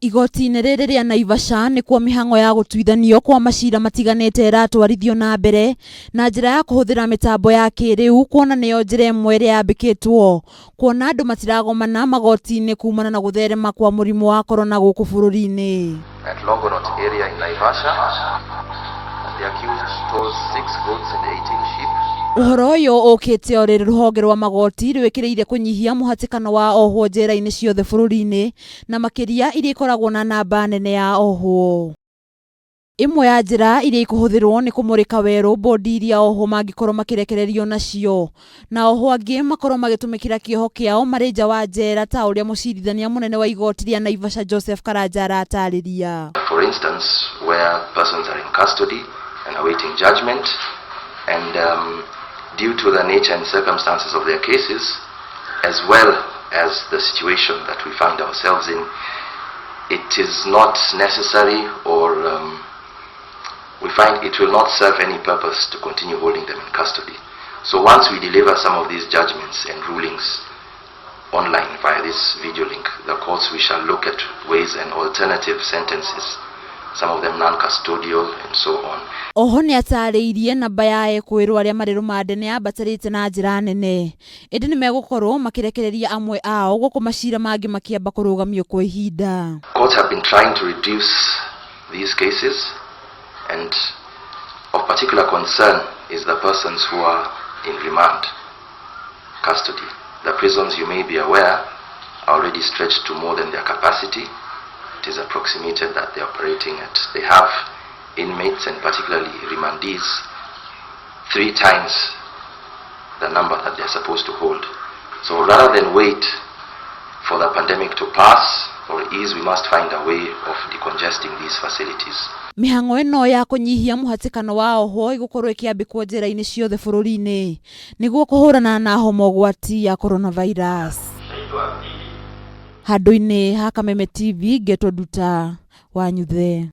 Igoti-inĩ rĩrĩ rĩa Naivasha nĩkuo mĩhang'o ya gũtuithanio kwa macira matiganĩte ĩratwarithio na mbere na njĩra ya kũhũthĩra mĩtambo ya kĩrĩu kuona nĩyo njĩra ĩmwe ĩrĩa yambĩkĩtwo kuona andũ matiragomana magoti-inĩ kumana na gũtherema kwa mũrimũ wa korona gũkũ bũrũri-inĩ. At Longonot area in Naivasha, and the accused stole 6 goats and 18 sheep. Ũhoro ũyũ ũkĩte o rĩrĩ rũhonge rwa magoti rwĩkĩrĩire kũnyihia mũhatĩkano wa ohwo njera-inĩ ciothe bũrũri-inĩ na makĩria iria ikoragwo na namba nene ya ohwo. Ĩmwe ya njĩra iria ikũhũthĩrwo nĩ kũmũrĩka werũ bodi iria ohwo mangĩkorwo makĩrekererio nacio na ohwo angĩ makorwo magĩtũmĩkĩra kĩoho kĩao marĩ nja wa njera ta ũrĩa mũcirithania mũnene wa igoti rĩa Naivasha Joseph Karanja aratarĩria. For instance, where persons are in custody and awaiting judgment, and due to the nature and circumstances of their cases, as well as the situation that we find ourselves in, it is not necessary or we find it will not serve any purpose to continue holding them in custody. So once we deliver some of these judgments and rulings online via this video link, the courts, we shall look at ways and alternative sentences, some of them non-custodial and so on. Oho nĩ atarĩirie namba ya ekũĩrwo arĩa marĩ rũmande nĩ yambatĩrĩte na njĩra nene ĩndĩ nĩ megũkorwo makĩrekereria amwe ao gũkũ macira mangĩ makĩamba kũrũgamio kwa ihinda. Courts have been trying to reduce these cases, and of particular concern is the persons who are in remand custody. The prisons, you may be aware, are already stretched to more than their capacity. It is approximated that they are operating at, they have inmates and particularly remandees 3 times the number that they are supposed to hold. So rather than wait for the pandemic to pass or ease, we must find a way of decongesting these facilities. Mĩhang'o ĩno ya kũnyihia mũhatĩkano wa ohwo ĩgũkorwo ĩkĩambĩkwo njera-inĩ ciothe bũrũri-inĩ nĩguo kũhũrana na homa ũgwati ya coronavirus. Handũ-inĩ ha Kameme TV ngetwo Nduta wa Nyuthe.